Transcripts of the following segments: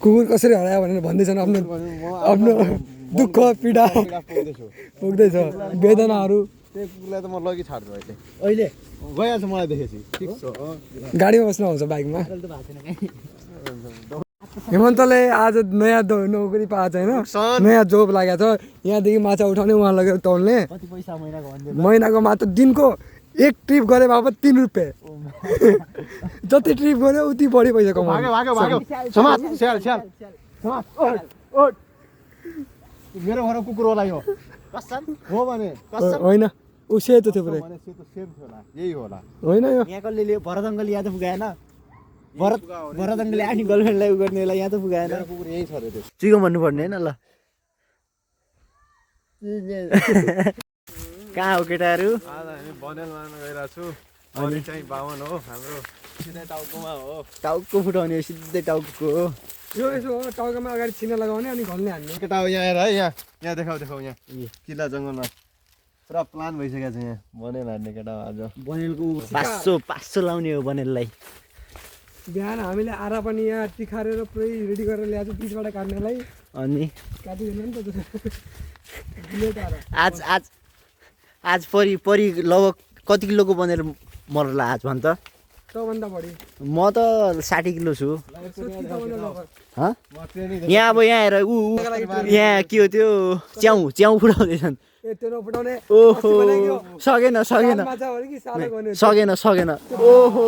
कुकुर कसरी हरायो भनेर भन्दैछन् आफ्नो दुःख पीडा पुग्दैछ वेदनाहरू। त्यही कुकुरलाई त म लगि छाड्छु अहिले गइहाल्छ मलाई देखेपछि। ठिक छ गाडीमा बस्नु आउँछ बाइकमा। हेमन्तले आज नयाँ नोकरी पाएको छ होइन, नयाँ जोब लागेको छ। यहाँदेखि माछा उठाउने उहाँ लगेर तौल्ने। महिनाको मात्र दिनको एक ट्रिप गरे बापत 3 रुपियाँ। जति ट्रिप गऱ्यो उति बढी पैसा कमाउने। मेरो घर कुकुर होला यो हो भने होइन ऊ सेतो थियो पुरै यही होला होइन यो यहाँ कसले भरत अङ्कल यहाँ त पुगाएन। भरत अङ्कलले आफ्नो गर्लफ्रेन्डलाई उ गर्नेलाई यहाँ त पुगाएन। कुकुर यही छ रे त्यो। चिको भन्नुपर्ने होइन ल। कहाँ हो केटाहरू? आज हामी बनेल मार्न गइरहेको छु। अनि चाहिँ बावन हो हाम्रो, सिधै टाउकोमा हो। टाउको फुटाउने हो, सिधै टाउको हो। यो यसो हो टाउकोमा अगाडि छिना लगाउने अनि घल्ने हान्ने। केटा हो यहाँ हेर है, यहाँ देखाउ यहाँ किल्ला जङ्गलमा पुरा प्लान भइसकेको छ। यहाँ बनेल हान्ने केटा हो आज। बनेलको 500 लाउने हो बनेललाई। बिहान हामीले आरा पनि यहाँ तिखारेर पुरै रेडी गरेर ल्याएको छु बिचबाट काट्नेलाई। अनि काटिँदैन नि त आज आज आज परि लगभग कति किलोको बनेल मर्ला आज भन् त? सबभन्दा बढी म त 60 किलो छु। यहाँ अब यहाँ हेर ऊ यहाँ के हो त्यो च्याउ फुटाउँदैछन्। ओहो सकेन ओहो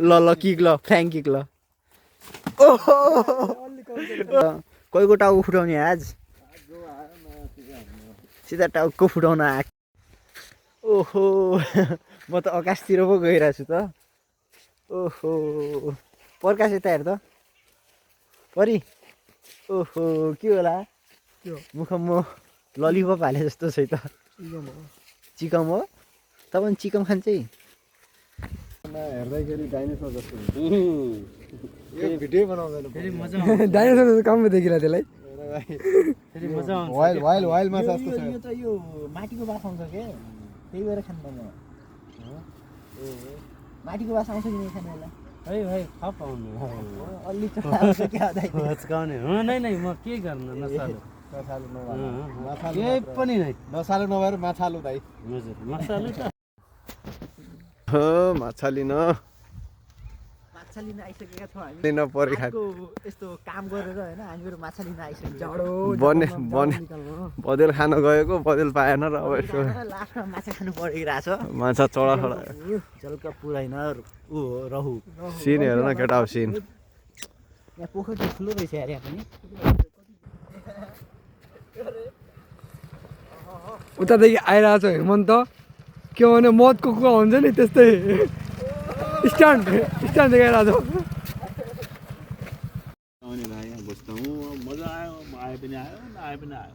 ल किक ल फ्र्याङ्क किक ल। ओहो कोहीको टाउको फुटाउने आज सिधा टाउको फुटाउन आएको। ओहो म त आकाशतिर पो गइरहेको छु त। ओहो प्रकाश यता हेर त परि। ओहो के होला मुखमा ललिपप हाले जस्तो छ त। चिकम हो तपाईँ चिकम खान्छ है? हेर्दाखेरि डाइनोसर जस्तो हुन्छ। भिडियो बनाउँदैन डाइनोसर काम देखिरहेको त्यसलाई। वाइल्ड माछा जस्तो छ। यो त यो माटीको बास आउँछ के त्यही भएर खानु म। माटीको बास आउँछ कि नहीं खाने होला? भाइ खप आउनु अलि त आउँछ क्या दाइ? हच्काउने हो नै म के गर्नु नसालु केही पनि नै नसालु नभएर माछालु दाइ। हजुर मसालु त माछा लिन माछा लिन आइसकेका छौँ हामी। लिन परि खा यस्तो काम गरेर होइन हामीहरू माछा लिन आइसकेका बदेल खान गएको बदेल पाएन र अब यसो लास्टमा माछा खानु परिरहेछ। माछा चढा जलका पुराइन ऊ रहु सिन हेर न केटा हो सिन। यहाँ पोखरी ठुलो रहेछ यार यहाँ पनि। उतादेखि आइरहेको छ हेमन्त। के भने मदको कुवा हुन्छ नि त्यस्तै स्ट्यान्ड देखाइरहेको छ। मजा आयो आए पनि आयो नआए पनि आयो।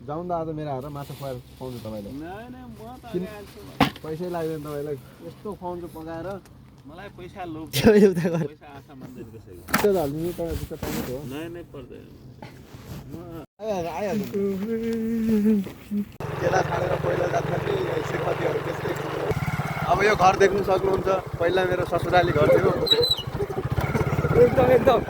जाउँ त आज मेरो हातमा माछा खुवाएर खुवाउँछु तपाईँलाई। पैसै लाग्दैन तपाईँलाई यस्तो खुवाउँछु पकाएर। मलाई पैसा लोभ एउटा घर पैसा आशा मान्दैन कसैको। त्यो त हालिदिनु तपाईँ पैसा पाउनु हो। नै पर्दैन। आइहाल्छ केला छाडेर पहिला जान्छ कि श्रीमतीहरू त्यस्तै। अब यो घर देख्नु सक्नुहुन्छ। पहिला मेरो ससुराली घर थियो। एकदम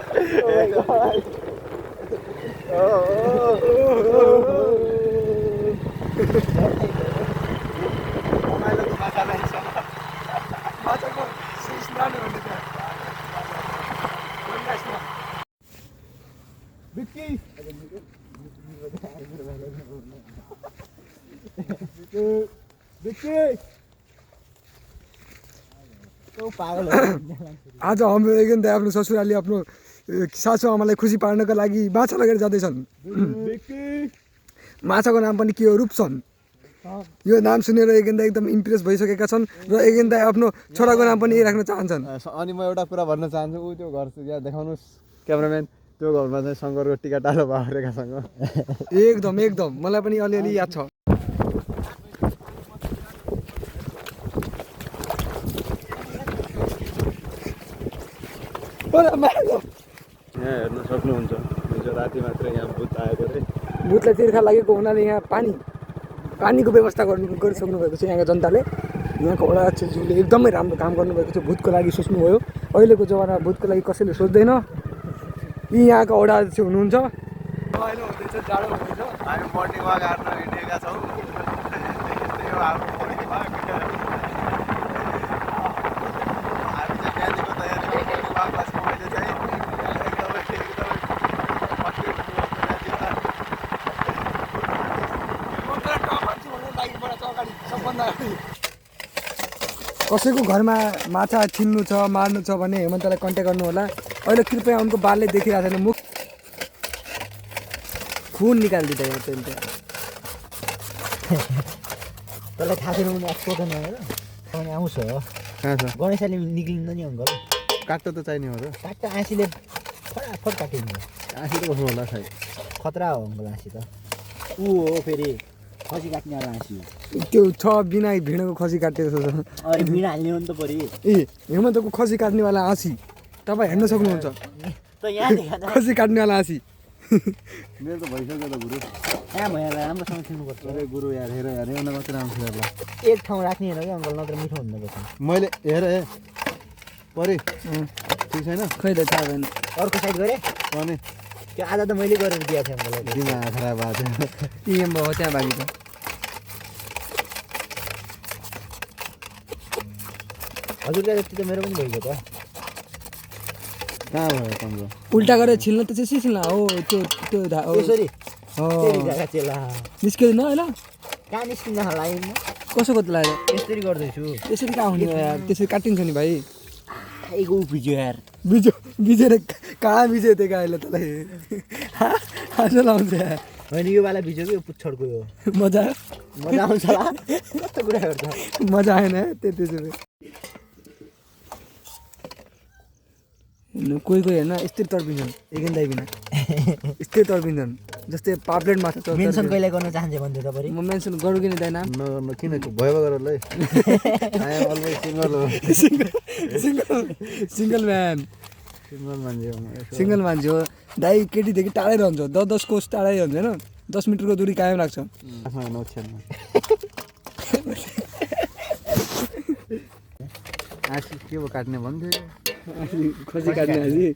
आज हाम्रो एकन दाइ आफ्नो ससुराली आफ्नो सासु आमालाई खुसी पार्नका लागि माछा लगेर जाँदैछन्। माछाको नाम पनि के हो? रूपसन। यो नाम सुनेर एकन दाइ एकदम इम्प्रेस भइसकेका छन् र एकन दाइ आफ्नो छोराको नाम पनि यही राख्न चाहन्छन्। अनि म एउटा कुरा भन्न चाहन्छु। ऊ त्यो घर यहाँ देखाउनुहोस् क्यामेराम्यान। त्यो घरमा चाहिँ शङ्करको टिका टालो बारेकासँग एकदम मलाई पनि अलिअलि याद छ। यहाँ हेर्न सक्नुहुन्छ हिजो राति मात्र यहाँ भूत आएको अरे। भूतलाई तिर्खा लागेको हुनाले यहाँ पानीको व्यवस्था गरिसक्नु भएको छ यहाँको जनताले। यहाँको वडा अध्यक्षज्यूले एकदमै राम्रो काम गर्नुभएको छ। भूतको लागि सोच्नुभयो। अहिलेको जमाना भूतको लागि कसैले सोच्दैन। यी यहाँको औडा चाहिँ हुनुहुन्छ अहिले हुँदैछ जाडो हुँदैछ हामी मर्निङ वाक हार्न हिँडेका छौँ त्यही हो हाम्रो मर्निङ वाक हामी चाहिँ बिहानको तयारी मर्निङ वाकमा छौँ अहिले चाहिँ कसैको घरमा माछा छिन्नु छ मार्नु छ भने हेमन्तलाई कन्ट्याक्ट गर्नु होला अहिले कृपया उनको बालले देखिरहेको छैन मुख खुन निकालिदिँदा यहाँ त्यसले तँलाई थाहा छैन उनी एक्सपोर्ट नआएर अनि आउँछ कहाँ छ गणेशले निक्लिँदैन नि अङ्कल काट्न त चाहिने हो र काट्ट आँसीले फटाफट काटिन्छ आँसी त कस्तो होला सायद खतरा हो अङ्कल आँसी त ऊ हो फेरि खसी काट्नेवाला आँसी हो त्यो छ बिना भिडको खसी काटेको छ अरे बिना हाल्ने हो नि त परि ए हेमन्तको खसी काट्नेवाला हाँसी तपाईँ हेर्न सक्नुहुन्छ त यहाँ देखा खसी काट्नेवाला हाँसी मेरो त भइसक्यो त गुरु कहाँ भइहाल्छ राम्रोसँग छिर्नुपर्छ अरे गुरु यार हेर यार एउटा मात्रै राम्रो छ ल एक ठाउँ राख्ने होइन कि अङ्कल नत्र मिठो हुँदैन रहेछ मैले हेर हे परे ठिक छैन खै त थाहा भएन अर्को साइड गरेँ अनि त्यो आधा त मैले गरेर दिएको थिएँ अङ्कललाई दिमाग खराब भएको थियो इएम भयो त्यहाँ बाँकी त हजुरले जति त मेरो पनि भइगयो त कहाँ भयो तिम्रो उल्टा गरेर छिल्न त त्यसै छिल्न हो त्यो त्यो हो यसरी हो। तेरी जग्गा चेला निस्किँदैन अहिले कहाँ निस्किन लाग्यो कसो कति लाग्यो यसरी गर्दैछु त्यसरी कहाँ हुने हो यार त्यसरी काटिन्छ नि भाइ आइगो उभिज्यो यार बिजेर कहाँ बिजे त्यो गाईले तँलाई हाँसो लाउँछ यार होइन यो वाला भिज्यो कि यो पुच्छडको यो मजा मजा आउँछ होला कस्तो कुरा गर्छ मजा आएन है त्यसरी कोही कोही होइन यस्तै तर्पिन्छन् एकन दाइ बिना यस्तै तर्पिन्छन् जस्तै पाप्लेट माछा चल्छ मेन्सन कहिले गर्न चाहन्छ भन्दै तपाईँ म मेन्सन गरौँ कि नाम न किन भयो गरेर ल आई एम अलवेज सिङ्गल हो सिङ्गल म्यान सिङ्गल मान्छे हो म सिङ्गल मान्छे हो दाइ केटीदेखि टाढै रहन्छ 10 कोस टाढै रहन्छ होइन 10 मिटरको दूरी कायम राख्छ आफ्नो नोक्सानमा आशिष के भयो काट्ने भन्थ्यो खसी काट्ने हाली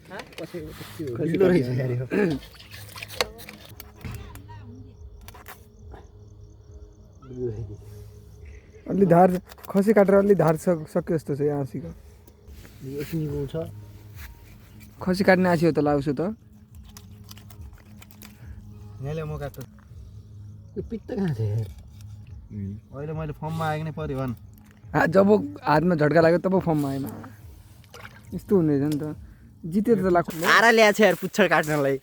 ढिलो रहेछ यार यो अलि धार खसी काटेर अलि धार सक्यो जस्तो छ यहाँ हाँसीको एकछिन छ खसी काट्ने हाँसी हो त लाउँछु त यहाँले म काट्छु यो पित्त कहाँ छ यार अहिले मैले फर्ममा आएको नै पऱ्यो भन् जब हातमा झट्का लाग्यो तब फर्ममा आएन यस्तो हुने रहेछ नि त जितेर त लाग्छ आरा ल्याएको छ यार पुच्छर काट्नलाई